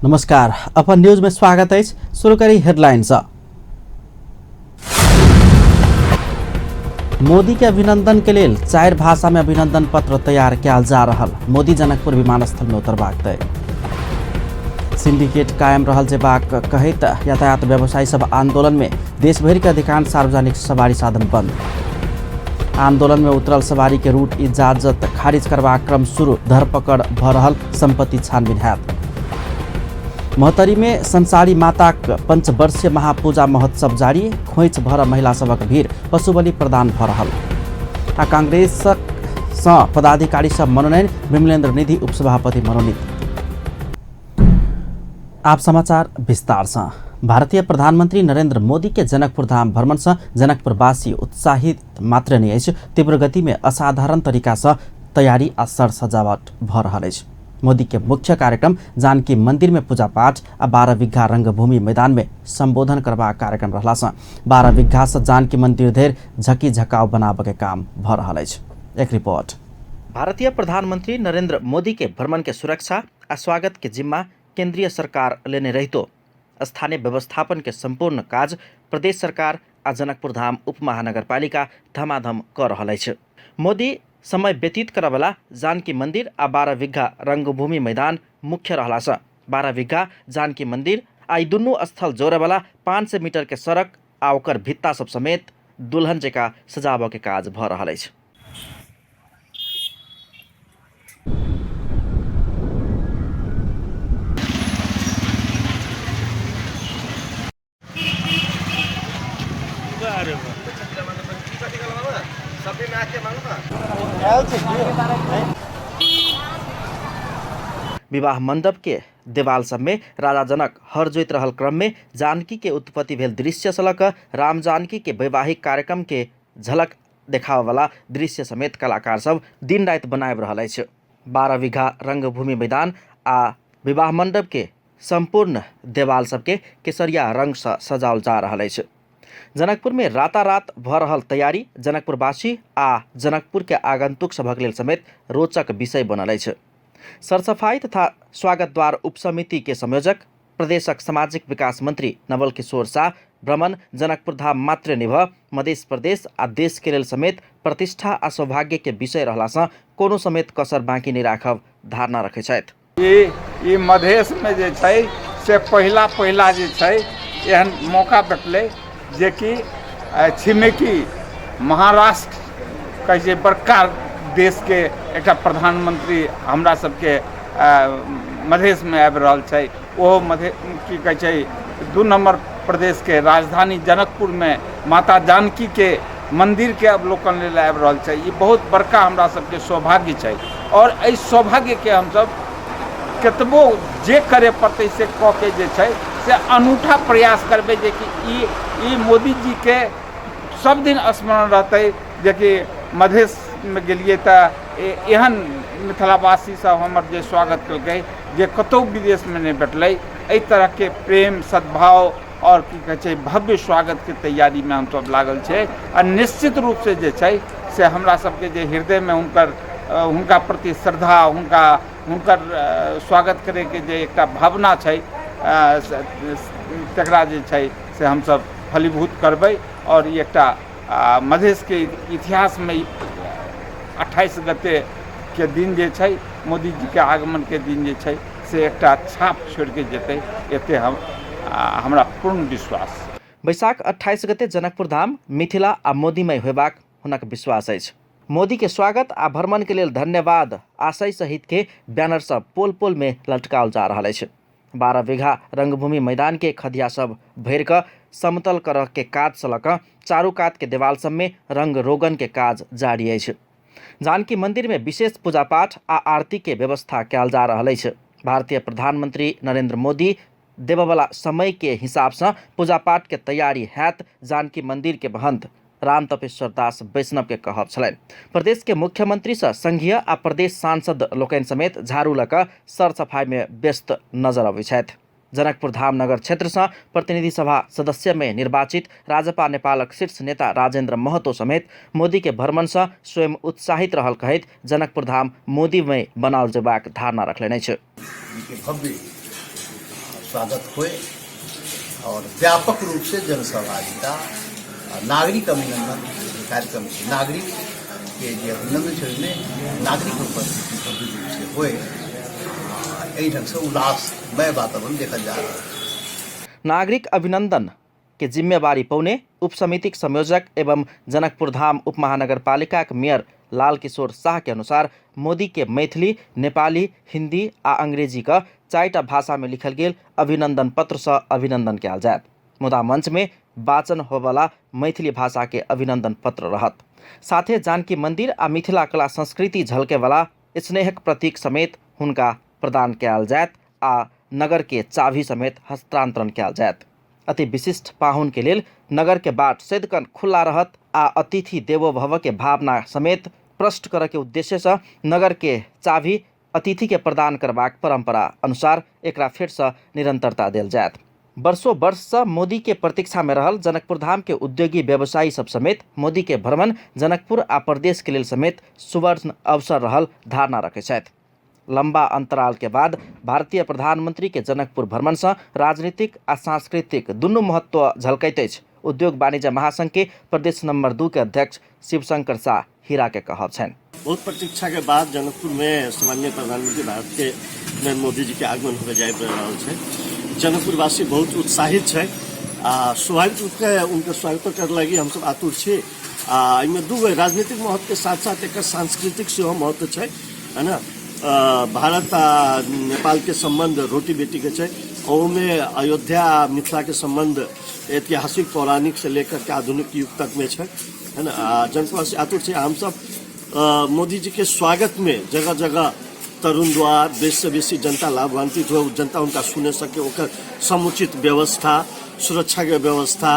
नमस्कार, अपन न्यूज में स्वागत अछि। शुरू करी हेडलाइन सँ। मोदी के अभिनंदन के लेल 4 भाषा में अभिनंदन पत्र तैयार कयल जा रहल। मोदी जनकपुर विमानस्थल में उतरबाक तय। सिंडिकेट कायम रहल जेबाक कहैत यातायात व्यवसायी सब आंदोलन में देशभरि के अधिकांश सार्वजनिक सवारी साधन बंद। आंदोलन में उतरल सवारी के रूट इजाजत खारिज करबाक क्रम शुरू, धरपकड़ भ रहल संपत्ति छानबीन हैत। महोत्तरी में संसारी माताक पंचवर्षीय महापूजा महोत्सव जारी, खोइछ भर महिला सभक भीड़, पशुबलि प्रदान भ रहल। आ कांग्रेस सँ पदाधिकारी सब मनोनयन, विमलेन्द्र निधि उपसभापति मनोनीत। आप समाचार विस्तार सँ। भारतीय प्रधानमंत्री नरेंद्र मोदी के जनकपुर धाम भ्रमण सँ जनकपुरवासी उत्साहित मात्र नहि अछि, तीव्र गति में असाधारण तरीका सँ तैयारी आ सर सजावट भ रहल अछि। मोदी के मुख्य कार्यक्रम जानकी मंदिर में पूजा पाठ आ 12 बीघा रंगभूमि मैदान में संबोधन करबाक कार्यक्रम रहला सँ 12 बीघा सँ जानकी मंदिर धरि झकी झकाव बनाबऽ के काम भ रहल अछि। एक रिपोर्ट। भारतीय प्रधानमंत्री नरेंद्र मोदी के भ्रमण के सुरक्षा आ स्वागत के जिम्मा केंद्रीय सरकार लेने रहितो स्थानीय व्यवस्थापन के संपूर्ण काज प्रदेश सरकार आ जनकपुर धाम उप महानगरपालिका धमाधम क रहल अछि। मोदी समय व्यतीत करऽवला जानकी मंदिर आ 12 बीघा रंगभूमि मैदान मुख्य रहलासँ 12 बीघा जानकी मंदिर आ ई दुनू स्थल जोड़यवला 500 मीटर के सड़क आ ओकर भित्ता सब समेत दुल्हन जकाँ सजाबऽ के काज भऽ रहल अछि। विवाह मंडप के देवाल सब में राजा जनक हर जोति रहल क्रम में जानकी के उत्पत्ति भेल दृश्य से लऽ कऽ राम जानकी के वैवाहिक कार्यक्रम के झलक देखाबऽ दृश्य समेत कलाकार सब दिन राति बनाबि रहल अछि। 12 बीघा रंगभूमि मैदान आ विवाह मंडप के सम्पूर्ण देवाल सबके केसरिया रंगसँ सजाओल जा रहल अछि। जनकपुर में रातारात भऽ रहल तैयारी जनकपुरवासी आ जनकपुर के आगंतुक सभक लेल समेत रोचक विषय बनल अछि। सरसफाई तथा स्वागत द्वार उपसमिति के संयोजक प्रदेशक सामाजिक विकास मंत्री नवल किशोर शाह भ्रमण जनकपुर धाम मात्र निभ मध्य प्रदेश आ देश के लेल समेत प्रतिष्ठा आ सौभाग्य के विषय रहला सँ कोनो समेत कसर बाँकी नहि राखब धारणा रखै छथि। ई मधेशमे जे छै से पहिला पहिला जे छै एहन मौका भेटलै जेकि छिमेकी महाराष्ट्र कहै छै बड़का देशके एकटा प्रधानमन्त्री हमरा सबके मधेशमे आबि रहल छै। ओहो मधे की कहै छै 2 नम्बर प्रदेशके राजधानी जनकपुरमे माता जानकीके मन्दिरके अवलोकन लेल आबि रहल छै। ई बहुत बड़का हमरा सबके सौभाग्य छै आओर एहि सौभाग्यके हमसब कतबो जे करय पड़तै से कऽ के जे छै से अनूठा प्रयास करबै जेकि ई मोदीजीके सब दिन स्मरण रहतै जेकि मधेशमे गेलियै तऽ एहन मिथिलावासी सब हमर जे स्वागत केलकै जे कतहु विदेशमे नहि भेटलै। एहि तरहके प्रेम सद्भाव आओर की कहै छै भव्य स्वागतके तैयारीमे हमसब लागल छै आ निश्चित रूपसँ जे छै से हमरा सबके जे हृदयमे हुनका प्रति श्रद्धा हुनकर स्वागत करैके जे एकटा भावना छै तकरा जे छै से हमसब फलीभूत करबै। आओर ई एकटा मधेशके इतिहासमे 28 गतेके दिन जे छै मोदीजीके आगमनके दिन जे छै से एकटा छाप छोड़िके जेतै, एते हमरा पूर्ण विश्वास। बैसाख 28 गते जनकपुर धाम मिथिला आ मोदीमय होयबाक हुनक विश्वास अछि। मोदी के स्वागत आ भ्रमण के लेल धन्यवाद आशय सहित के बैनर सब पोल पोल में लटकाओल जा रहल अछि। 12 बीघा रंगभूमि मैदान के खदिया सब भरि कऽ समतल करऽ के काज सँ लऽ कऽ चारू कात के देवाल सब में रंग रोगन के काज जारी अछि। जानकी मंदिर में विशेष पूजा पाठ आ आरती के व्यवस्था कयल जा रहल अछि। भारतीय प्रधानमंत्री नरेंद्र मोदी देबऽवला समय के हिसाब सँ पूजा पाठ के तैयारी हैत जानकी मंदिर के महंत राम तपेश्वर दास वैष्णव के कहब छलनि। प्रदेश के मुख्यमंत्री सँ संघीय आ प्रदेश सांसद लोकनि समेत झाड़ू लऽ कऽ सर सफाई में व्यस्त नजर अबै छथि। जनकपुर धाम नगर क्षेत्र सँ प्रतिनिधि सभा सदस्य में निर्वाचित राजपा नेपालक शीर्ष नेता राजेंद्र महतो समेत मोदी के भ्रमण सँ स्वयं उत्साहित रहल कहैत जनकपुर धाम मोदीमय बनाओल जेबाक धारणा रखलनि अछि। भव्य स्वागत होए और व्यापक रूप से जन सहभागिता, नागरिक अभिनंदन कार्यक्रम छै, नागरिक के जे अभिनंदन छै ओहिमे नागरिक उपस्थिति भव्य रूप से होए। एहि ढंग से उल्लासमय वातावरण देखल जा रहल छै। नागरिक अभिनंदन के जिम्मेवारी पौने उपसमितिक संयोजक एवं जनकपुर धाम उपमहानगरपालिकाक मेयर लाल किशोर शाह के अनुसार मोदी के मैथिली, नेपाली, हिंदी आ अंग्रेजी का 4टा भाषा में लिखल गेल अभिनंदन पत्र से अभिनंदन कयल जायत। मुदा मंच में वाचन होबला मैथिली भाषा के अभिनंदन पत्र रहत। साथे जानकी मंदिर आ मिथिला कला संस्कृति झलके वाला स्नेहक प्रतीक समेत हुनका प्रदान कयल जायत आ नगर के चाभी समेत हस्तांतरण कयल जायत। अति विशिष्ट पाहुन के लेल नगर के बाट सदिखन खुला रहत आ अतिथि देवो भव के भावना समेत प्रष्ट करऽ के उद्देश्य से नगर के चाभी अतिथि के प्रदान करबाक परंपरा अनुसार एकरा फेर से निरंतरता देल जायत। वर्षों वर्ष से मोदी के प्रतीक्षा में रहल जनकपुर धाम के उद्योगी व्यवसायी सब समेत मोदी के भ्रमण जनकपुर आ प्रदेश के लेल समेत सुवर्ण अवसर रहल धारणा रखै छथि। लंबा अंतराल के बाद भारतीय प्रधानमंत्री के जनकपुर भ्रमण से राजनीतिक आ सांस्कृतिक दुनू महत्व झलकैत अछि। उद्योग वाणिज्य महासंघ के प्रदेश नंबर 2 के अध्यक्ष शिवशंकर शाह हीरा के कहब छनि। बहुत प्रतीक्षा के बाद जनकपुर में सम्माननीय प्रधानमंत्री भारत के नरेंद्र मोदी जी के आगमन होके जाय रहल छै। जनकपुरवासी बहुत उत्साहित छै आ स्वाभाविक रूप से उनके स्वागत करे लगी हमसब आतुर छी। आ एहिमे दू गो राजनीतिक महत्व के साथ साथ एकर सांस्कृतिक सेहो महत्व छै, है ना। भारत आ नेपाल के संबंध रोटी बेटी के छै, ओहिमे अयोध्या आ मिथिला के संबंध ऐतिहासिक पौराणिक से लेकर के आधुनिक युग तक में छै, है ना। आ जनकपुरवासी आतुर छै। हमसब मोदी जी के स्वागत में जगह जगह तरुण द्वार बेसी से बेसी जनता लाभान्वित हो, जनता उनका सुने सके, ओकर समुचित व्यवस्था, सुरक्षा के व्यवस्था,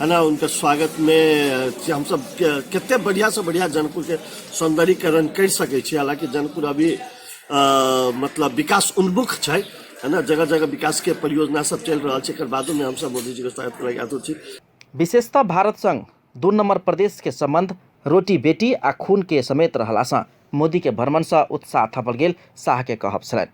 है ना। उनके स्वागत में हमसब कते बढ़िया से बढ़िया जनकपुर के सौंदर्यीकरण कर सकै छी। हालांकि जनकपुर अभी मतलब विकास उन्मुख छै, है ना। जगह जगह विकास के परियोजना सब चलि रहल छै, एकर बादो में हमसब मोदी जी के स्वागत करे आतुर छी। विशेषतः भारत संग 2 नंबर प्रदेश के संबंध रोटी बेटी आ खून के समेत रहला सँ मोदी के भ्रमण सँ उत्साह थपल गेल शाह के कहब छलनि।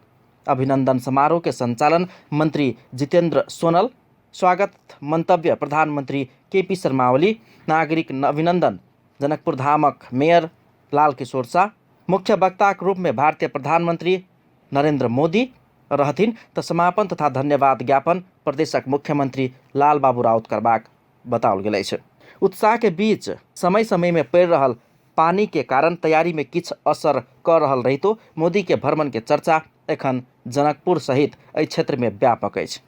अभिनंदन समारोह के संचालन मंत्री जितेंद्र सोनल, स्वागत मंतव्य प्रधानमंत्री के पी शर्मा ओली, नागरिक अभिनंदन जनकपुर धामक मेयर लाल किशोर शाह, मुख्य वक्ताक रूप में भारतीय प्रधानमंत्री नरेंद्र मोदी रहथिन त समापन तथा धन्यवाद ज्ञापन प्रदेशक मुख्यमंत्री लाल बाबू राउत करबाक बताओल गेल अछि। उत्साह के बीच समय समय में पड़ि रहल पानी के कारण तैयारी में किछु असर क रहल रहितो मोदी के भ्रमण के चर्चा एखन जनकपुर सहित एहि क्षेत्र में व्यापक अछि।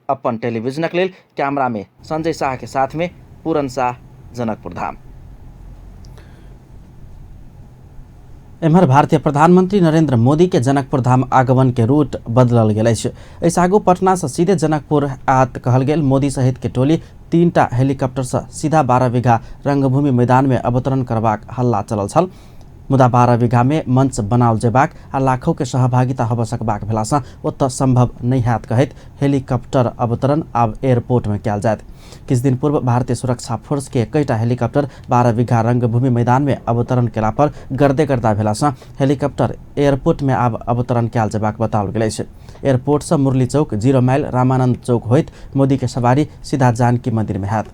अपन टेलीविजनक लेल कैमरा में संजय शाह के साथ में पूरन शाह, जनकपुर धाम। एम्हर भारतीय प्रधानमंत्री नरेंद्र मोदी के जनकपुर धाम आगमन के रूट बदलल गेल अछि। एहिसँ आगू पटना से सीधे जनकपुर आत कहल गेल मोदी सहित के टोली 3टा हेलीकॉप्टर से सीधा 12 बीघा रंगभूमि मैदान में अवतरण करबाक हल्ला चलल छल। मुदा 12 बीघा में मंच बनाओल जेबाक आ लाखों के सहभागिता होबऽ सकबाक भेलासँ ओतऽ संभव नहि हैत कहैत हेलीकॉप्टर अवतरण आब एयरपोर्ट में कयल जायत। किछु दिन पूर्व भारतीय सुरक्षा फोर्स के कईटा हेलीकॉप्टर 12 बीघा रंगभूमि मैदान में अवतरण केला पर गर्दे गर्दा भेलासँ हेलीकॉप्टर एयरपोर्ट में आब अवतरण कयल जेबाक बताओल गेल अछि। एयरपोर्ट से मुरली चौक, 0 माइल, रामानंद चौक होइत मोदी के सवारी सीधा जानकी मंदिर में हैत।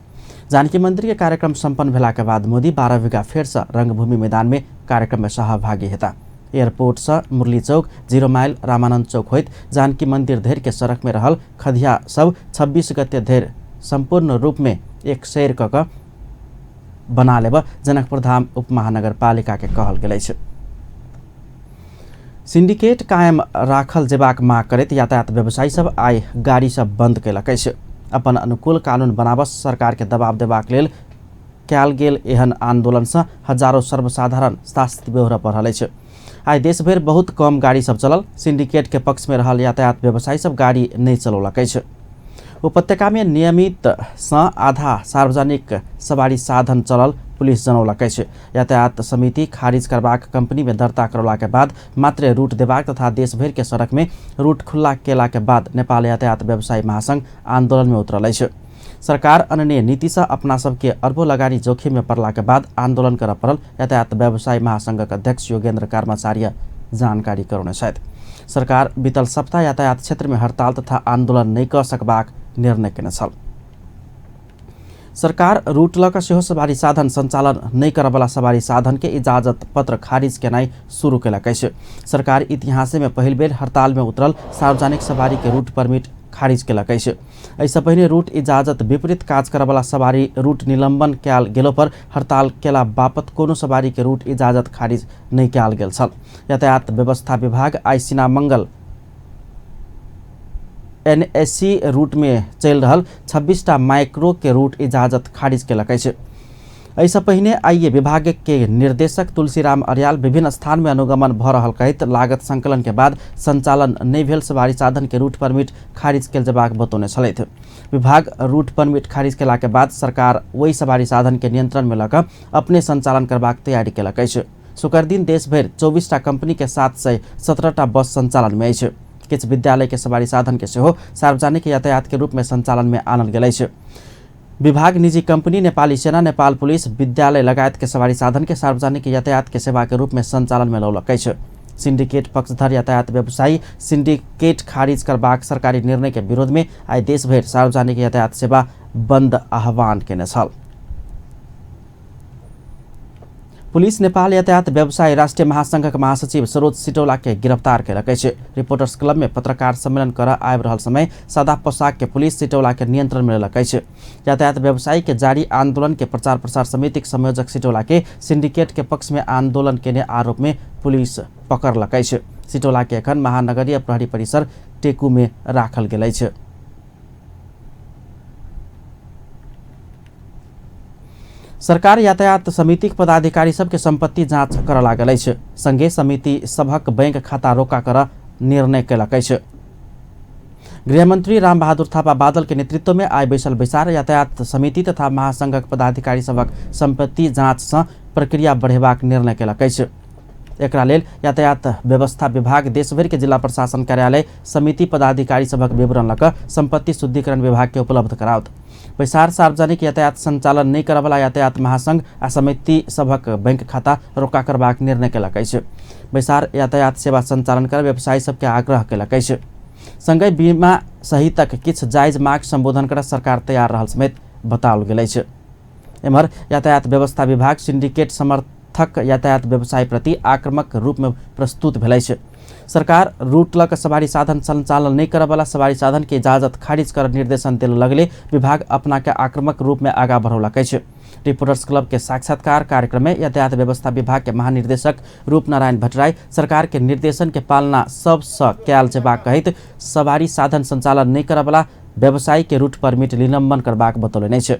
जानकी मंदिर के कार्यक्रम संपन्न भेला के बाद मोदी 12 बीघा फेर से रंगभूमि मैदान में कार्यक्रम में सहभागी हेता। एयरपोर्ट से मुरली चौक, 0 माइल, रामानंद चौक होइत जानकी मंदिर धरि के सड़क में रहल खधिया सब 26 गते धरि संपूर्ण रूप में एक शेर क क बना लेब जनकपुर धाम उपमहानगरपालिका के कहल गेल अछि। सिंडिकेट कायम राखल जेबाक मांग करैत यातायात व्यवसायी सब आइ गाड़ी सब बंद कयलक अछि। अपन अनुकूल कानून बनाबऽ सरकार के दबाव देबाक लेल कयल गेल एहन आंदोलन सँ हजारों सर्वसाधारण शास्ति बेहोरऽ पड़ल अछि। आइ देशभरि बहुत कम गाड़ी सब चलल। सिंडिकेट के पक्ष में रहल यातायात व्यवसायी सब गाड़ी नहि चलौलक अछि। उपत्यका में नियमित सँ आधा सार्वजनिक सवारी साधन चलल पुलिस जनौलक अछि। यातायात समिति खारिज करबाक कंपनी में दर्ता करौला के बाद मात्रे रूट देबाक तथा देशभरि के सड़क में रूट खुल्ला केला के बाद नेपाल यातायात व्यवसायी महासंघ आंदोलन में उतरल अछि। सरकार अनने नीति से अपना सबके अरबों लगानी जोखिम में पड़ला के बाद आंदोलन करऽ पड़ल यातायात व्यवसायी महासंघक अध्यक्ष योगेंद्र कर्माचार्य जानकारी करौने छथि। सरकार बीतल सप्ताह यातायात क्षेत्र में हड़ताल तथा आंदोलन नहि कऽ सकबाक निर्णय केने छल। सरकार रूट लऽ कऽ सेहो सवारी साधन संचालन नहि करऽवला सवारी साधन के इजाजत पत्र खारिज केनाइ शुरू केलक अछि। सरकार इतिहासे में पहिल बेर हड़ताल में उतरल सार्वजनिक सवारी के रूट परमिट खारिज केलक अछि। एहिसँ पहिने रूट इजाजत विपरीत काज करऽवला सवारी रूट निलंबन कयल गेलो पर हड़ताल केला बापत कोनो सवारी के रूट इजाजत खारिज नहि कयल गेल छल। यातायात व्यवस्था विभाग आइ सीनामंगल एनएससी रूट में चलि रहल 26टा माइक्रो के रूट इजाजत खारिज केलक अछि। एहिसँ पहिने आइए विभाग के निर्देशक तुलसीराम अर्याल विभिन्न स्थान में अनुगमन भऽ रहल कहैत लागत संकलन के बाद संचालन नहि भेल सवारी साधन के रूट परमिट खारिज कयल जेबाक बतौने छलथि। विभाग रूट परमिट खारिज केला के बाद सरकार ओहि सवारी साधन के नियंत्रण में लऽ कऽ अपने संचालन करबाक तैयारी केलक अछि। शुक्र दिन देश भरि 24टा कंपनी के 717टा बस संचालन में अछि। किछु विद्यालय के सवारी साधन के सेहो सार्वजनिक यातायात के रूप में संचालन में आनल गेल अछि। विभाग निजी कंपनी, नेपाली सेना, नेपाल पुलिस, विद्यालय लगायत के सवारी साधन के सार्वजनिक यातायात के सेवा के रूप में संचालन में लौलक अछि। सिंडिकेट पक्षधर यातायात व्यवसायी सिंडिकेट खारिज करबाक सरकारी निर्णय के विरोध में आइ देशभरि सार्वजनिक यातायात सेवा बंद आह्वान केने छल। पुलिस नेपाल यातायात व्यवसायी राष्ट्रिय महासंघक महासचिव सरोज सिटौला के गिरफ्तार केलक अछि। रिपोर्टर्स क्लब में पत्रकार सम्मेलन कर आबि रहल समय सादा पोशाक के पुलिस सिटौला के नियंत्रण में लेलक अछि। यातायात व्यवसायी के जारी आंदोलन के प्रचार प्रसार समितिक संयोजक सिटौला के सिंडिकेट के पक्ष में आंदोलन केने आरोप में पुलिस पकड़लक अछि। सिटौला के एखन महानगरीय प्रहरी परिसर टेकू में राखल गेल अछि। सरकार यातायात समितिक पदाधिकारी सबके संपत्ति जांच करऽ लागल अछि। संगे समिति सभक बैंक खाता रोका कर निर्णय केलक अछि। गृहमंत्री रामबहादुर थापा बादल के नेतृत्व में आइ बैसल बैसार यातायात समिति तथा महासंघक पदाधिकारी सभक संपत्ति जांच सँ प्रक्रिया बढ़ेबाक निर्णय केलक अछि। एकरा लेल यातायात व्यवस्था विभाग देशभरि के जिला प्रशासन कार्यालय समिति पदाधिकारी सभक विवरण लऽ कऽ संपत्ति शुद्धिकरण विभाग के उपलब्ध कराओत। बैसार सार्वजनिक यातायात संचालन नहि करऽवला यातायात महासंघ आ समिति सभक बैंक खाता रोका करबाक निर्णय केलक अछि। बैसार यातायात सेवा संचालन कर व्यवसायी सबके आग्रह केलक अछि। संगहि बीमा सहितक किछु जायज माग संबोधन कर सरकार तैयार रहल समेत बताओल गेल अछि। एम्हर यातायात व्यवस्था विभाग सिंडिकेट समर्थक यातायात व्यवसाय प्रति आक्रामक रूप में प्रस्तुत भेल अछि। सरकार रूट लऽ कऽ सवारी साधन संचालन नहि करऽवला सवारी साधन के इजाजत खारिज कर निर्देशन देल लगले विभाग अपना के आक्रामक रूप में आगा बढ़ौलक अछि। रिपोर्टर्स क्लब के साक्षात्कार कार्यक्रम में यातायात व्यवस्था विभाग के महानिर्देशक रूपनारायण भट्टराई सरकार के निर्देशन के पालना सबसँ कयल जेबाक कहैत सवारी साधन संचालन नहि करऽवला व्यवसायी के रूट परमिट निलंबन करबाक बतौलनि अछि।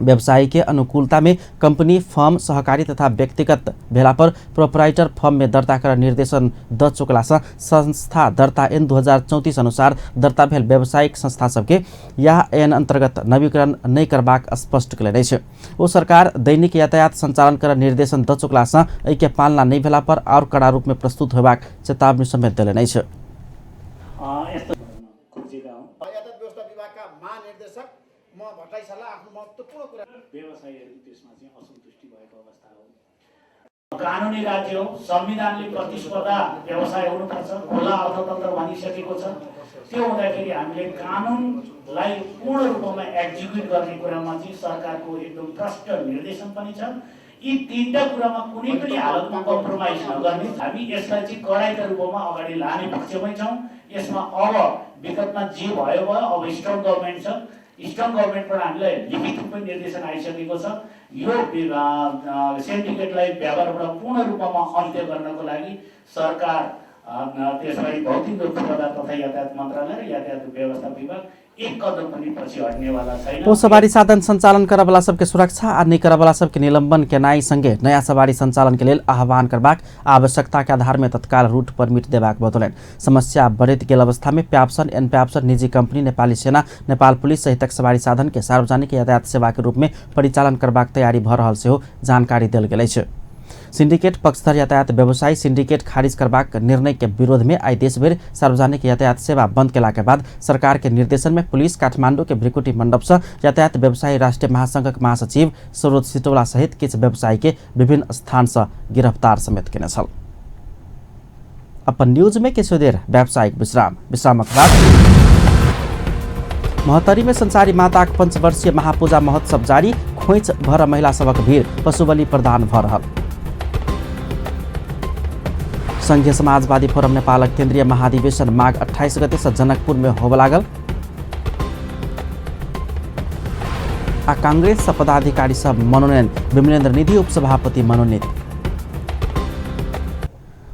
व्यवसायी के अनुकूलता में कंपनी, फर्म, सहकारी तथा व्यक्तिगत भेला पर प्रोपराइटर फर्म में दर्ता कर निर्देशन द चुकला सँ संस्था दर्ता एन 2034 अनुसार दर्ता भेल व्यावसायिक संस्था सबके यह एन अंतर्गत नवीकरण नहि करबाक स्पष्ट कयलनि अछि। ओ सरकार दैनिक यातायात संचालन कर निर्देशन द चुकला सँ एहि के पालना नहि भेला पर और कड़ा रूप में प्रस्तुत होयबाक चेतावनी समेत देलनि अछि। यातायात व्यवस्था विभागका महानिर्देशक म भट्टराई सरलाई आफ्नो महत्त्वपूर्ण कुरा व्यवसायीहरू त्यसमा चाहिँ असन्तुष्टि भएको अवस्था हो। कानुनी राज्य हो, संविधानले प्रतिस्पर्धा व्यवसाय हुनुपर्छ, खुला अर्थतन्त्र भनिसकेको छ। त्यो हुँदाखेरि हामीले कानुनलाई पूर्ण रूपमा एक्जिक्युट गर्ने कुरामा चाहिँ सरकारको एकदम प्रष्ट निर्देशन पनि छ। यी तिनवटा कुरामा कुनै पनि हालतमा कम्प्रोमाइज नगर्ने, हामी यसलाई चाहिँ कडाइका रूपमा अगाडि लाने पक्षमै छौँ। यसमा अब विगतमा जे भयो भयो, अब स्ट्रङ गभर्मेन्ट छ, स्ट्रङ गभर्मेन्टबाट हामीलाई लिखित रूपमा निर्देशन आइसकेको छ। यो सिन्डिकेटलाई व्यापारबाट पूर्ण रूपमा अन्त्य गर्नको लागि सरकार त्यसलाई भौतिक पूर्वाधार तथा यातायात मन्त्रालय र यातायात व्यवस्था विभाग एक कदम पनि पछि हट्नेवाला छैन। ओ सवारी साधन संचालन करऽवला सबके सुरक्षा आ नहि करऽवला सबके निलंबन केनाइ संगे नया सवारी संचालन के लेल आह्वान करबाक आवश्यकता के आधार में तत्काल रूट परमिट देबाक बतौलनि। समस्या बढ़ैत गेल अवस्था में प्याप्सन, एन प्याप्सन, निजी कंपनी, नेपाली सेना, नेपाल पुलिस सहितक सवारी साधन के सार्वजनिक यातायात सेवा के रूप में परिचालन करबाक तैयारी भऽ रहल सेहो जानकारी देल गेल अछि। सिंडिकेट पक्षधर यातायात व्यवसायी सिंडिकेट खारिज करबाक निर्णय के विरोध में आइ देशभरि सार्वजनिक यातायात सेवा बंद केला के बाद सरकार के निर्देशन में पुलिस काठमांडू के भ्रिकुटी मंडप से यातायात व्यवसायी राष्ट्रीय महासंघक महासचिव सरोज सिटौला सहित किछु व्यवसायी के विभिन्न स्थान से गिरफ्तार समेत केने छल। अपन न्यूज में किछु देर व्यावसायिक विश्राम। विश्रामक बाद महोत्तरी में संसारी माताक पंचवर्षीय महापूजा महोत्सव जारी। खोइछ भर महिला सभक भीड़, पशुबलि प्रदान भ रहल। संघीय समाजवादी फोरम नेपालक केन्द्रीय महाधिवेशन माघ 28 गते से जनकपुर में होबय लागल। आ कांग्रेस पदाधिकारी सब मनोनयन, विमलेन्द्र निधि उपसभापति मनोनीत।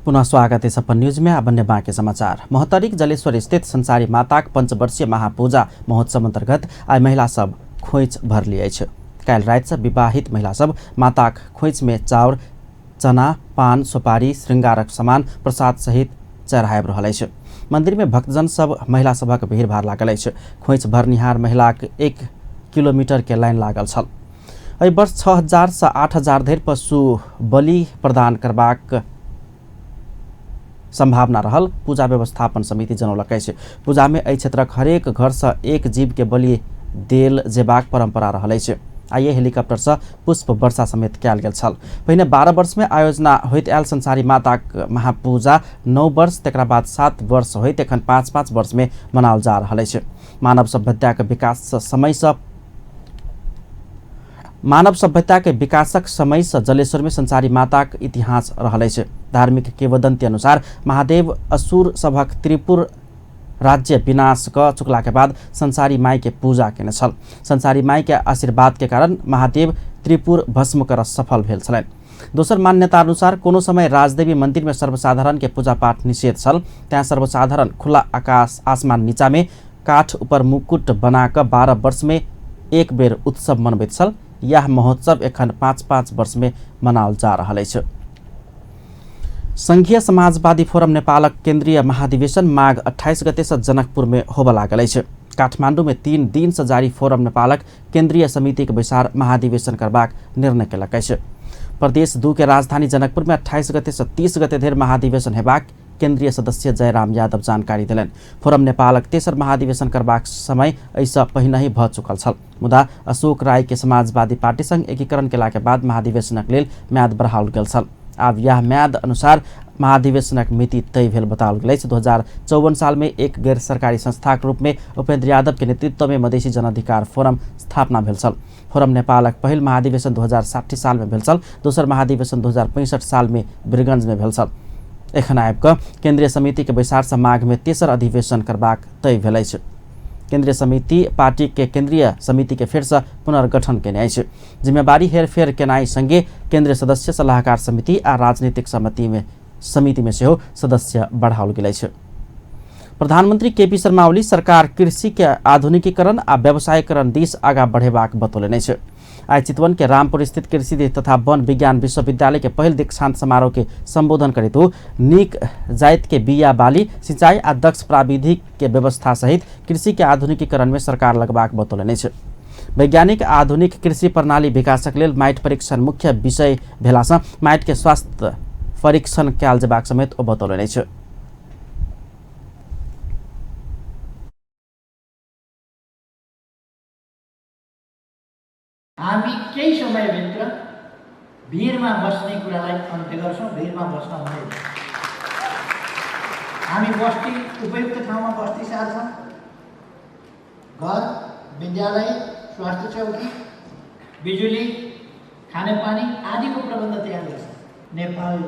पुनः स्वागत है अपन न्यूज में। अब अन्य बाँकी समाचार। महोत्तरीक जलेश्वर स्थित संसारी माताक पंचवर्षीय महापूजा महोत्सव अंतर्गत आइ महिला सब खोइछ भरली अछि। काल्हि राति से विवाहित महिला सब माताक खोइछ में चाउर, चना, पान, सुपारी, श्रृंगारक सामान प्रसाद सहित चढ़ाबि रहल अछि। मंदिर में भक्तजन सब महिला सभक भीड़भाड़ लागल अछि। खोइछ भरनिहार महिलाक 1 किलोमीटर के लाइन लागल छल। एहि वर्ष 6000 से 8000 धरि पशु बलि प्रदान करबाक संभावना रहल पूजा व्यवस्थापन समिति जनौलक अछि। पूजा में एहि क्षेत्रक हरेक घर से एक जीव के बलि देल जेबाक परंपरा रहल अछि। आइए हेलीकॉप्टर से पुष्प वर्षा समेत कयल गेल छल। पहिने 12 वर्ष में आयोजना होइत आयल संसारी माताक महापूजा 9 वर्ष, तकरा बाद 7 वर्ष होइत एखन 5-5 वर्ष में मनाओल जा रहल अछि। मानव सभ्यता के विकासक समय से जलेश्वर में संसारी माताक इतिहास रहल अछि। धार्मिक किंवदंती अनुसार महादेव असुर सभक त्रिपुर राज्य विनाश क चुकला के बाद संसारी माई के पूजा केने छल। संसारी माई के आशीर्वाद के कारण महादेव त्रिपुर भस्म कर सफल भेल छलनि। दोसर मान्यता अनुसार कोनो समय राजदेवी मंदिर में सर्वसाधारण के पूजा पाठ निषेध छल। त्यहाँ सर्वसाधारण खुला आकाश आसमान नीचा में काठ ऊपर मुकुट बना क 12 वर्ष में एक बेर उत्सव मनबैत छल। यह महोत्सव एखन 5-5 वर्ष में मनाओल जा रहल अछि। संघीय समाजवादी फोरम नेपालक केन्द्रीय महाधिवेशन माघ 28 गते से जनकपुर में होबय लागल अछि। काठमांडू में 3 दिन से जारी फोरम नेपालक केन्द्रीय समिति के बैसार महाधिवेशन करबाक निर्णय केलक अछि। प्रदेश 2 के राजधानी जनकपुर में 28 गते से 30 गते धरि महाधिवेशन हेबाक केन्द्रीय सदस्य जयराम यादव जानकारी देलनि। फोरम नेपालक तेसर महाधिवेशन करबाक समय एहिसँ पहिनहि भ चुकल छल, मुदा अशोक राय के समाजवादी पार्टी संग एकीकरण केला के बाद महाधिवेशनक लेल म्याद बढ़ाओल गेल छल। आब यह म्याद अनुसार महाधिवेशनक मिति तय भेल बताओल गेल अछि। 2054 साल में एक गैर सरकारी संस्थाक रूप में उपेंद्र यादव के नेतृत्व में मधेसी जनअधिकार फोरम स्थापना भेल छल। फोरम नेपालक पहिल महाधिवेशन 2060 साल में भेल छल। दोसर महाधिवेशन 2065 साल में वीरगंज में भेल छल। एखन आबि कऽ केन्द्रीय समिति के बैसार से माघ में तेसर अधिवेशन करबाक तय भेल अछि। केन्द्रीय समिति पार्टी के केन्द्रीय समिति के फेर से पुनर्गठन केने अछि। जिम्मेवारी हेरफेर केनाइ संगे केन्द्रीय सदस्य सलाहकार समिति आ राजनीतिक समिति में सेहो सदस्य बढ़ाओल गेल अछि। प्रधानमंत्री केपी शर्मा ओली सरकार कृषि के आधुनिकीकरण आ व्यवसायीकरण दिस आगा बढ़ेबाक बतौलनि अछि। आइ चितवन के रामपुर स्थित कृषि तथा वन विज्ञान विश्वविद्यालय के पहिल दीक्षांत समारोह के संबोधन करैत ओ नीक जाति के बिया बाली, सिंचाई आ दक्ष प्राविधिक के व्यवस्था सहित कृषि के आधुनिकीकरण में सरकार लगबाक बतौलनि अछि। वैज्ञानिक आधुनिक कृषि प्रणाली विकासक लेल माटि परीक्षण मुख्य विषय भेलासँ माटि के स्वास्थ्य परीक्षण कयल जेबाक समेत ओ बतौलनि अछि। हामी केही समयभित्र भिरमा बस्ने कुरालाई अन्त्य गर्छौँ। भिरमा बस्न हुँदैन। हामी बस्ती उपयुक्त ठाउँमा बस्ती सार्छौँ। घर, विद्यालय, स्वास्थ्य चौकी, बिजुली, खानेपानी आदिको प्रबन्ध तयार गर्छौँ। नेपाल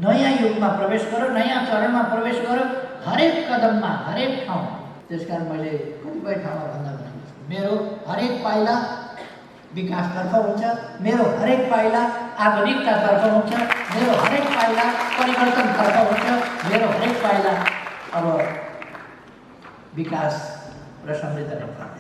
नयाँ युगमा प्रवेश गर्यो, नयाँ चरणमा प्रवेश गर्यो, हरेक कदममा, हरेक ठाउँ। त्यसकारण मैले कतिपय ठाउँमा भन्दा भनेको छु, मेरो हरेक पाइला विकासतर्फ हुन्छ, मेरो हरेक पाइला आधुनिकतातर्फ हुन्छ, मेरो हरेक पाइला परिवर्तनतर्फ हुन्छ, मेरो हरेक पाइला अब विकास र समृद्ध नेपाल हुन्छ।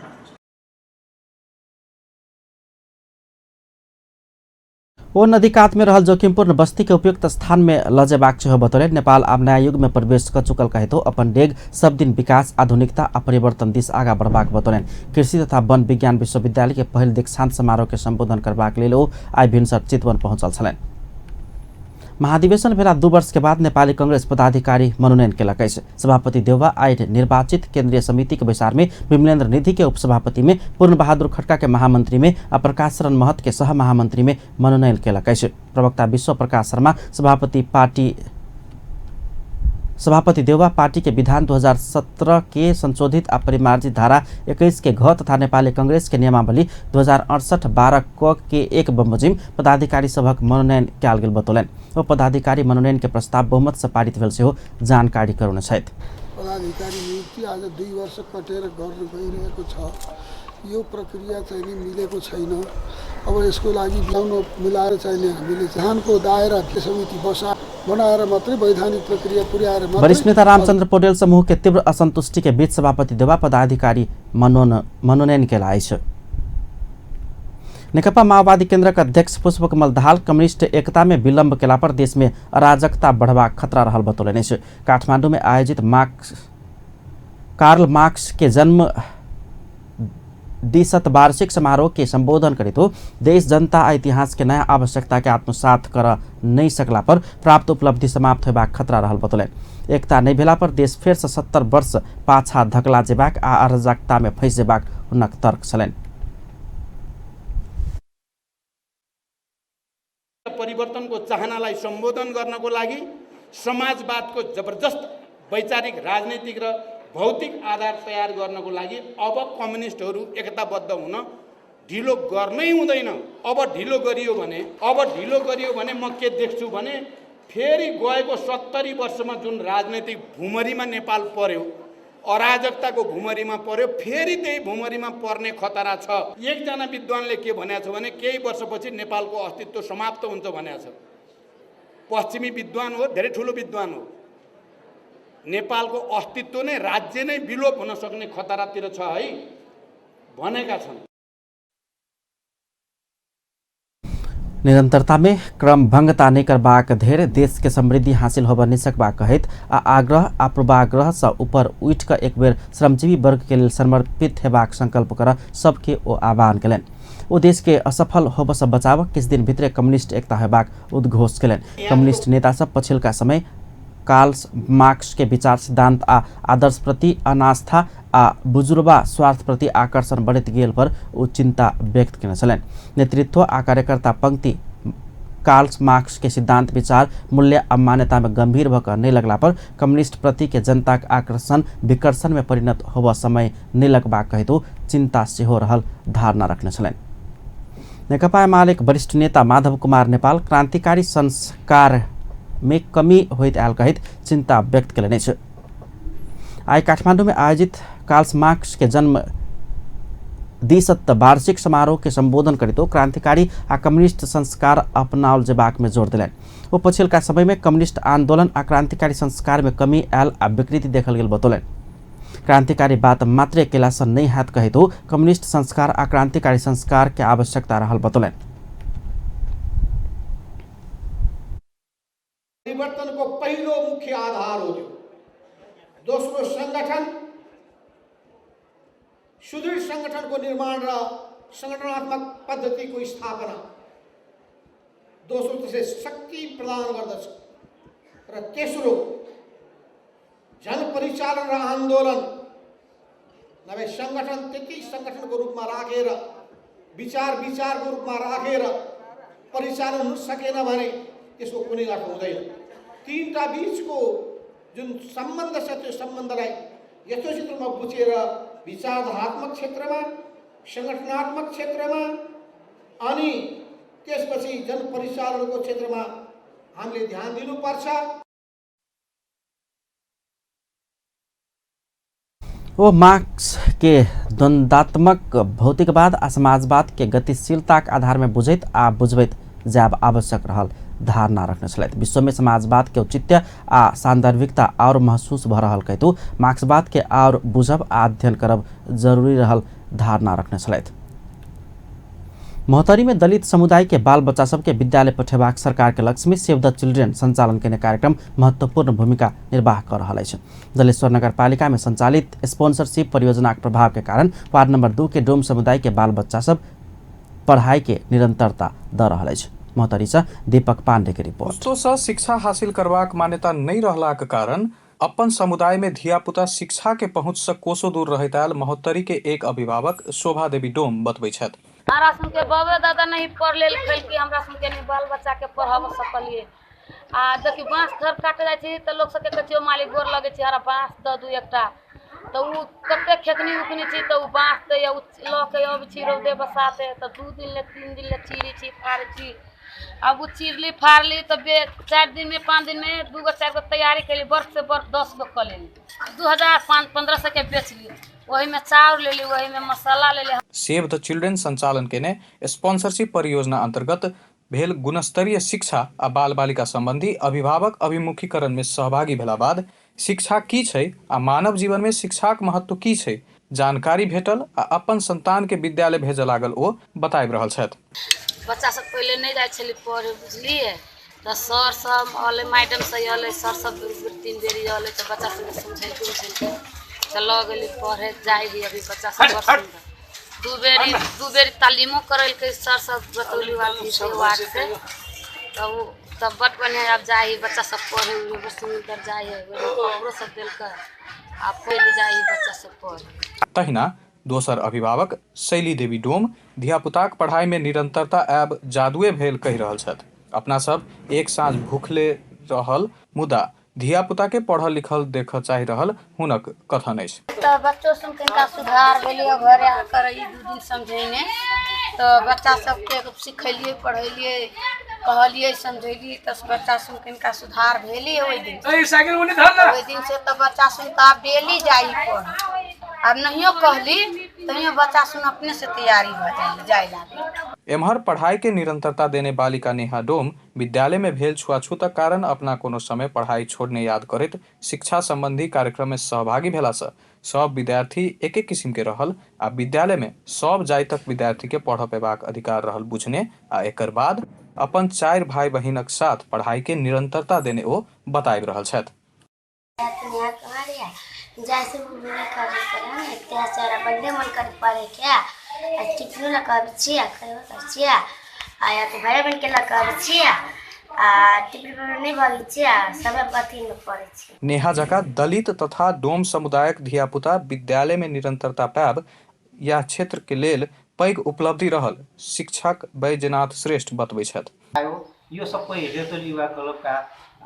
ओ नदी कात में रहल जोखिमपूर्ण बस्ती के उपयुक्त स्थान में लजेबाक सेहो बतौलनि। नेपाल आब नया युग में प्रवेश क चुकल कहतो अपन डेग सब दिन विकास, आधुनिकता आ परिवर्तन दिस आगा बढ़बाक बतौलनि। कृषि तथा वन विज्ञान विश्वविद्यालय के पहिल दीक्षांत समारोह के संबोधन करबाक लेल ओ आइ भिनसर चितवन पहुंचल छलनि। महाधिवेशन भेला 2 वर्ष के बाद नेपाली कांग्रेस पदाधिकारी मनोनयन केलक अछि। सभापति देउवा आइ निर्वाचित केन्द्रीय समिति के बैसार में विमलेन्द्र निधि के उपसभापति में, पूर्ण बहादुर खड्का के महामंत्री में आ प्रकाश शरण महत के सह महामंत्री में मनोनयन केलक अछि। प्रवक्ता विश्व प्रकाश शर्मा सभापति पार्टी सभापति देउवा पार्टी के विधान 2017 के संशोधित आ परिमार्जित धारा 21 के घ तथा नेपाली कांग्रेस के नियमावली 2068 12 क के 1 बमोजिम पदाधिकारी सभक मनोनयन कयल गेल बतौलनि। ओ पदाधिकारी मनोनयन के प्रस्ताव बहुमत से पारित भेल सेहो जानकारी करौने छथि। पदाधिकारी नियुक्ति आज 2 वर्ष कटेर गर्न गइरहेको छ। यो प्रक्रिया चाहिँ नि मिलेको छैन। अब यसको लागि मिलाएर चाहिँ हामीले धानको दायरा समिति बनाएर मात्रै वैधानिक प्रक्रिया पुर्याएर। वरिष्ठ नेता रामचन्द्र पौडेल समूह के तीव्र असंतुष्टि के बीच सभापति देउवा पदाधिकारी मनोनयन केला अछि। नेकपा माओवादी केन्द्रक अध्यक्ष पुष्पकमल दाहाल कम्युनिस्ट एकता में विलम्ब केला पर देश में अराजकता बढ़बाक खतरा रहल बतौलनि अछि। काठमांडू में आयोजित कार्ल मार्क्स के जन्म द्विशतवार्षिक समारोह के संबोधन करैत देश जनता आ इतिहास के नया आवश्यकता के आत्मसात कर नहीं सकला पर प्राप्त उपलब्धि समाप्त होबाक खतरा रहल बतौलनि। एकता नहीं भेला पर देश फेर से 70 वर्ष पाछा धकला जेबाक आ अराजकता में फंसि जेबाक हुनक तर्क छलनि। परिवर्तनको चाहनालाई सम्बोधन गर्नको लागि समाजवादको जबरजस्त वैचारिक, राजनीतिक र भौतिक आधार तयार गर्नको लागि अब कम्युनिस्टहरू एकताबद्ध हुन ढिलो गर्नै हुँदैन। अब ढिलो गरियो भने म के देख्छु भने फेरि गएको 70 वर्षमा जुन राजनैतिक भुमरीमा नेपाल पर्यो, अराजकताको भुमरीमा पर्यो, फेरि त्यही भुमरीमा पर्ने खतरा छ। एकजना विद्वानले के भनेको छ भने केही वर्षपछि नेपालको अस्तित्व समाप्त हुन्छ भनेको छ। पश्चिमी विद्वान हो, धेरै ठुलो विद्वान हो। नेपालको अस्तित्व नै, राज्य नै विलोप हुन सक्ने खतरातिर छ है भनेका छन्। निरंतरता में क्रमभंगता नहीं करबाक धेर देश के समृद्धि हासिल होब नहीं सकबाक कहैत आ आग्रह आ पूर्वाग्रह से ऊपर उठि कऽ एक बेर श्रमजीवी वर्ग के लेल समर्पित हेबाक संकल्प कर सबके ओ आह्वान केलनि। ओ देश के असफल होब से बचाव किछु दिन भितरे कम्युनिस्ट एकता हेबाक उद्घोष केलनि। कम्युनिस्ट नेता सब पछिलका समय कार्ल मार्क्स के विचार सिद्धांत आ आदर्श प्रति अनास्था आ बुजुर्बा स्वार्थ प्रति आकर्षण बढ़ैत गेल पर ओ चिंता व्यक्त केने छलनि। नेतृत्व आ कार्यकर्ता पंक्ति कार्ल मार्क्स के सिद्धांत, विचार, मूल्य आ मान्यता में गंभीर भऽ कऽ नहि लगला पर कम्युनिस्ट प्रति के जनताक आकर्षण विकर्षण में परिणत होबऽ समय नहि लगबाक कहैत ओ चिंता सेहो रहल धारणा रखने छलनि। नेकपा एमालेक वरिष्ठ नेता माधव कुमार नेपाल क्रांतिकारी संस्कार में कमी होइत आयल कहैत चिंता व्यक्त केलनि अछि। आइ काठमांडू में आयोजित कार्ल मार्क्स के जन्म द्विशतवार्षिक समारोह के संबोधन करैत क्रांतिकारी आ कम्युनिस्ट संस्कार अपनाओल जेबाक में जोर देलनि। ओ पछिलका समय में कम्युनिस्ट आंदोलन आ क्रांतिकारी संस्कार में कमी आयल आ विकृति देखल गेल बतौलनि। क्रांतिकारी बात मात्रे केला से नहीं हैत कहैत कम्युनिस्ट संस्कार आ क्रांतिकारी संस्कार के आवश्यकता रहल बतौलनि। परिवर्तनको पहिलो मुख्य आधार हो त्यो। दोस्रो संगठन, सुदृढ संगठनको निर्माण र संगठनात्मक पद्धतिको स्थापना। दोस्रो त्यसले शक्ति प्रदान गर्दछ र तेस्रो जनपरिचालन र आन्दोलन। नभए संगठन त्यति संगठनको रूपमा राखेर, विचार विचारको रूपमा राखेर परिचालन हुन सकेन भने त्यसको कुनै अर्थ हुँदैन। तीनटा बीचको जुन सम्बन्ध छ त्यो सम्बन्धलाई यथोचित रूपमा बुझेर विचारधारात्मक क्षेत्रमा, सङ्गठनात्मक क्षेत्रमा अनि त्यसपछि जनपरिचालनको क्षेत्रमा हामीले ध्यान दिनुपर्छ। ओ मार्क्स के द्वंद्वात्मक भौतिकवाद आ समाजवाद के गतिशीलताक आधार में बुझैत आ बुझबैत जायब आवश्यक रहल धारणा रखने छलथि। विश्व में समाजवाद के औचित्य आ सांदर्भिकता और महसूस भ रहल कहैत मार्क्सवाद के और बुझब आ अध्ययन करब जरूरी रहल धारणा रखने छलथि। महोत्तरी में दलित समुदाय के बाल बच्चा सबके विद्यालय पठेबाक सरकार के लक्ष्य में सेव द चिल्ड्रेन संचालन केने कार्यक्रम महत्वपूर्ण भूमिका निर्वाह कर रहल अछि। दलेश्वर नगरपालिका में संचालित स्पॉन्सरशिप परियोजनाक प्रभाव के कारण वार्ड नंबर 2 के डोम समुदाय के बाल बच्चा सब पढ़ाई के निरंतरता द रहल अछि। महोत्तरी से दीपक पांडे के रिपोर्ट। पुस्तों से शिक्षा हासिल करबाक मान्यता नहीं रहलाक कारण अपन समुदाय में धियापुता शिक्षा के पहुंच से कोसों दूर रहैत आयल महोत्तरी के एक अभिभावक शोभा देवी डोम बतबै छथि। हमरा सुनके बाबे दादा नहीं पढ़ लेल कि हमरा सुनके नहीं बाल बच्चा के पढ़ाब सकलिए। आ देखी बाँस घर काटै जाइ छी तऽ लोक सबके कहै छियै मालिक गोर लगै छी हमरा बाँस दऽ दू एकटा, तऽ ओ कतेक खेखनी उखनी छी तऽ ओ बाँस दैए, ओ लऽ के अबै छी रौदे बसाते, तऽ 2 दिन ले 3 दिन ले चीरै छी फाड़ै छी। आब ओ चिरली फाड़ली तऽ 4 दिनमे 5 दिनमे 2 गो 4 गो तैयारी केली, बर्फ से बर्फ 10 गो कऽ लेली, 2000-1500 के बेचली, ओहिमे चाउर लेली, ओहिमे मसाला लेली। सेव द चिल्ड्रेन संचालन केने स्पॉन्सरशिप परियोजना अंतर्गत भेल गुणस्तरीय शिक्षा आ बाल बालिका संबंधी अभिभावक अभिमुखीकरण में सहभागी भेला बाद शिक्षा की छै आ मानव जीवन में शिक्षाक महत्व की छै जानकारी भेटल आ अपन संतान के विद्यालय भेजऽ लागल ओ बताबि रहल छथि। बच्चा सब पहिले नहि जाइ छलै पढ़े, बुझलियै, तऽ सर सब अलै, मैडम सब अलै, सर सब 2 बेर 3 बेर अलै, तऽ बच्चा सबके समझेलकै उमझेलकै तऽ लऽ गेली पढ़े जाइ ही। अभी बच्चा सब बड़ सुन्दर 2 बेरी तालीमो करेलकै सर सब बतौली वार्ड से, तब ओ तब बड़ बढ़िआँ आब जाइ ही बच्चा सब पढ़े, बड़ सुन्दर जाइ है, कपड़ो सब देलकै, आब पहिले जाइ ही बच्चा सब पढ़े। तहिना दोसर अभिभावक शैली देवी डोम धियापुताक पढ़ाई में निरंतरता आयब जादुए भेल कहि रहल छथि। अपना सब एक साँझ भूखले रहल मुदा धियापुता के पढ़ल लिखल देखऽ चाहि रहल हुनक कथन अछि। तऽ बच्चो सब कनिका सुधार भेलै घरे आकर ई 2 दिन समझेने, तऽ बच्चा सबके सिखेलियै पढ़ेलियै कहलियै समझेलियै, तऽ बच्चा सब कनिका सुधार भेलै ओहि दिन। ओहि दिन से तऽ बच्चा सब तऽ आब डेली जाइ पढ़े, आब नहियो कहली तैयो बच्चा सब अपने से तैयारी भऽ जाइ लागल। एम्हर पढ़ाई के निरंतरता देने बालिका नेहा डोम विद्यालय में भेल छुआछूतक कारण अपना कोनो समय पढ़ाई छोड़ने याद करैत शिक्षा संबंधी कार्यक्रम में सहभागी भेला से सब विद्यार्थी एके किसिम के रहल आ विद्यालय में सब जातिक विद्यार्थी के पढ़ पेबाक अधिकार रहल बुझने आ एकर बाद अपन 4 भाई बहिनक साथ पढ़ाई के निरंतरता देने ओ बताबि रहल छथि। जैसे बड्डे मन करे पढ़े के आ टिफिनो लऽ कऽ अबै छियै, खेबो करै छियै, आ या तऽ भाय बहिनके लऽ कऽ अबै छियै, आ टिफिन पर नहि भगै छियै, आ सब अथीमे पढ़ै छियै। नेहा जकाँ दलित तथा डोम समुदायक धियापुता विद्यालय में निरंतरता पायब यैह क्षेत्र के लेल पैघ उपलब्धि रहल शिक्षक बैजनाथ श्रेष्ठ बतबै छथि। यो सबै रेतोली युवा क्लबका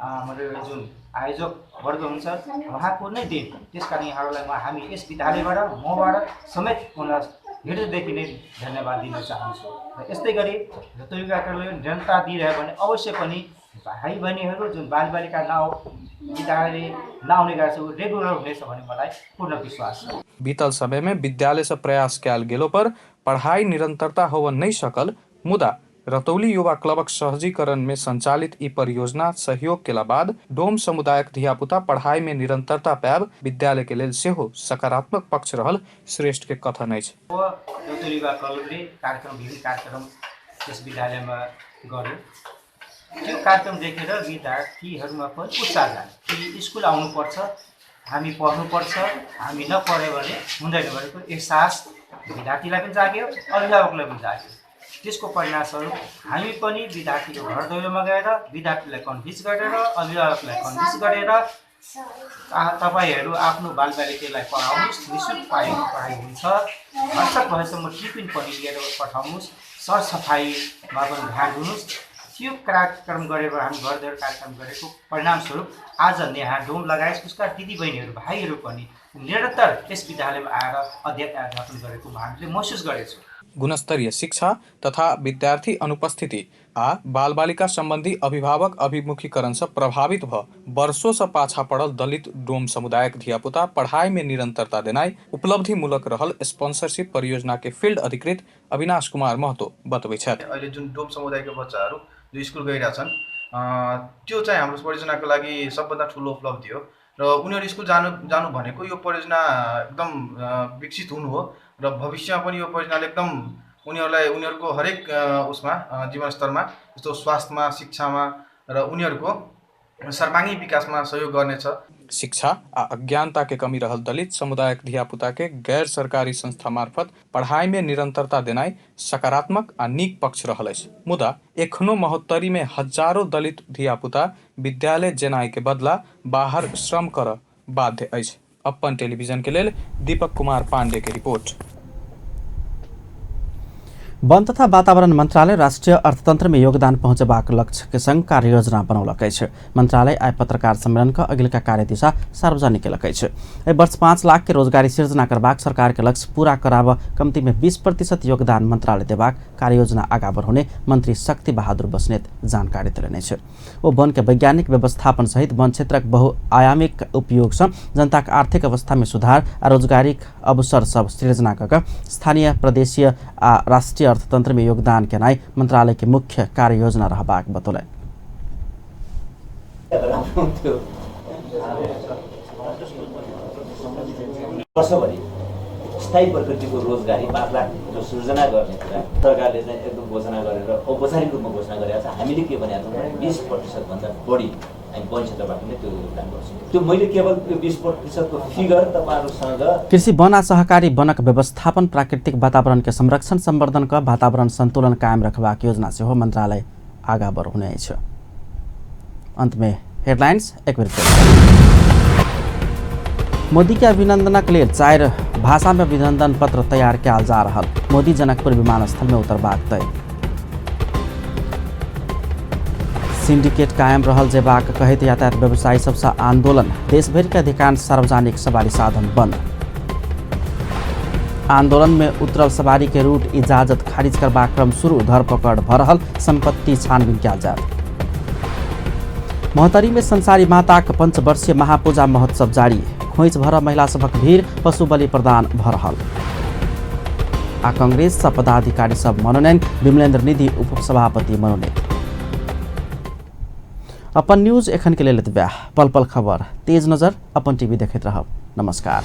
हाम्रो एउटा जुन आयोजक वर्ग हुन्छ उहाँको नै then, त्यसकारण यहाँहरूलाई म हामी यस विद्यालयबाट मबाट समेत उहाँलाई हृदयदेखि नै धन्यवाद दिन चाहन्छु। र यस्तै गरी रेतोली युवा क्लबले निरन्तरता दिइरह्यो भने अवश्य पनि भाइ बहिनीहरू जुन बालबालिका विद्यालय नआउने गरेको छ ऊ रेगुलर हुनेछ भन्ने मलाई पूर्ण विश्वास छ। बीतल समय में विद्यालय से प्रयास कयल गेलो पर पढ़ाई निरंतरता होबऽ नहि सकल, मुदा रतौली युवा क्लबक सहजीकरण में संचालित ई परियोजना सहयोग केला बाद डोम समुदायक धियापुता पढ़ाई में निरंतरता पायब विद्यालय के लेल सेहो सकारात्मक पक्ष रहल श्रेष्ठ के कथन अछि। अब रतौली युवा क्लबले कार्यक्रम विभिन्न कार्यक्रम यस विद्यालयमा गर्यो, त्यो कार्यक्रम देखेर विद्यार्थीहरूमा पनि उत्साह जाग्यो कि स्कुल आउनुपर्छ, हामी पढ्नुपर्छ, हामी नपढ्यो भने हुँदैन भनेको एहसास विद्यार्थीलाई पनि जाग्यो, अभिभावकलाई पनि जाग्यो। त्यसको परिणामस्वरूप हामी पनि विद्यार्थीको घर दैलोमा गएर विद्यार्थीलाई कन्भिन्स गरेर अभिभावकलाई कन्भिन्स गरेर तपाईँहरू आफ्नो बालबालिकालाई पढाउनुहोस्, निःशुल्क पढाइ हुन्छ, भरसक भएसम्म टिफिन पनि लिएर पठाउनुहोस्, सरसफाइमा पनि ध्यान दिनुहोस्। त्यो कार्यक्रम गरेर हामी घर दैलो कार्यक्रम गरेको परिणामस्वरूप आज नेहा डोम लगायत उसका दिदीबहिनीहरू भाइहरू पनि निरन्तर यस विद्यालयमा आएर अध्ययन अध्यापन गरेको हामीले महसुस गरेछौँ। गुणस्तरीय शिक्षा तथा विद्यार्थी अनुपस्थिति आ बालबालिका संबंधी अभिभावक अभिमुखीकरण से प्रभावित भ वर्षों से पाछा पड़ल दलित डोम समुदायक धियापुता पढ़ाई में निरंतरता देनाइ उपलब्धिमूलक रहल स्पॉन्सरशिप परियोजना के फील्ड अधिकृत अविनाश कुमार महतो बतबै छथि। अहिले जुन डोम समुदायका बच्चाहरू जो स्कुल गइरहेछन् त्यो चाहिँ हाम्रो परियोजनाको लागि सबभन्दा ठुलो उपलब्धि हो र उनीहरू स्कुल जानु जानु भनेको यो परियोजना एकदम विकसित हुनु हो र भविष्यमा पनि यो परियोजनाले एकदम उनीहरूलाई उनीहरूको हरेक उसमा जीवनस्तरमा जस्तो स्वास्थ्यमा, शिक्षामा र उनीहरूको सर्वाङ्गीण विकासमा सहयोग गर्नेछ। शिक्षा आ अज्ञानता के कमी रहल दलित समुदायक धियापुता के गैर सरकारी संस्था मार्फत पढ़ाई में निरंतरता देनाइ सकारात्मक आ नीक पक्ष रहल अछि, मुदा एखनो महोत्तरी में हजारों दलित धियापुता विद्यालय जेनाइ के बदला बाहर श्रम करऽ बाध्य अछि। अपन टेलीविजन के लेल दीपक कुमार पांडे के रिपोर्ट। वन तथा वातावरण मंत्रालय राष्ट्रीय अर्थतंत्र में योगदान पहुंचेबाक लक्ष्य के संग कार्ययोजना बनौलक अछि। मंत्रालय आइ पत्रकार सम्मेलन क अगिलका कार्यदिशा सार्वजनिक केलक अछि। एहि वर्ष 5 लाख के रोजगारी सिर्जना करबाक सरकार के लक्ष्य पूरा कराब कम्ती में 20% योगदान मंत्रालय देबाक कार्ययोजना आगा बढ़ौने मंत्री शक्ति बहादुर बस्नेत जानकारी देलनि अछि। ओ वन के वैज्ञानिक व्यवस्थापन सहित वन क्षेत्रक बहुआयामिक उपयोग सँ जनताक आर्थिक अवस्था में सुधार आ रोजगारीक अवसर सब सृजना क स्थानीय, प्रदेशीय आ राष्ट्रीय अर्थतंत्र में योगदान केनाइ मंत्रालय के मुख्य कार्ययोजना रहबाक बतौलनि। वर्षभरि स्थायी प्रकृतिको रोजगारी 5 लाख जो सृजना गर्ने कुरा सरकारले चाहिँ एकदम घोषणा गरेर औपचारिक रूपमा घोषणा गरेको छ। हामीले के भनेका छौँ भने 20% भन्दा बढी हामी वन क्षेत्रबाट नै त्यो योगदान गर्छौँ। त्यो मैले केवल त्यो 20% को फिगर तपाईहरुसँग। कृषि, वन आ सहकारी वनक व्यवस्थापन, प्राकृतिक वातावरण के संरक्षण संवर्धन क वातावरण संतुलन कायम रखबाक योजना सेहो मंत्रालय आगा बढ़ौने अछि। अंत में हेडलाइंस एक बेर फेर। मोदी के अभिनंदनक लेल 4 भाषा में अभिनंदन पत्र तैयार कयल जा रहल। मोदी जनकपुर विमानस्थल में उतरबाक तय। सिंडिकेट कायम रहल जेबाक कहैत यातायात व्यवसायी सबसँ आंदोलन। देशभरि के अधिकांश सार्वजनिक सवारी साधन बंद। आंदोलन में उतरल सवारी के रूट इजाजत खारिज करबाक क्रम शुरू। धरपकड़ भ रहल, संपत्ति छानबीन कयल जायत। महोत्तरी में संसारी माताक पंचवर्षीय महापूजा महोत्सव जारी। खोइच भर महिला सभक भीड़, पशु बलि प्रदान भ रहल। आ कांग्रेस पदाधिकारी सब मनोनयन, विमलेन्द्र निधि उपसभापति मनोनीत। अपन न्यूज एखन के लेल एतबे। पल पल खबर, तेज नजर, अपन टीवी देखैत रहब। नमस्कार।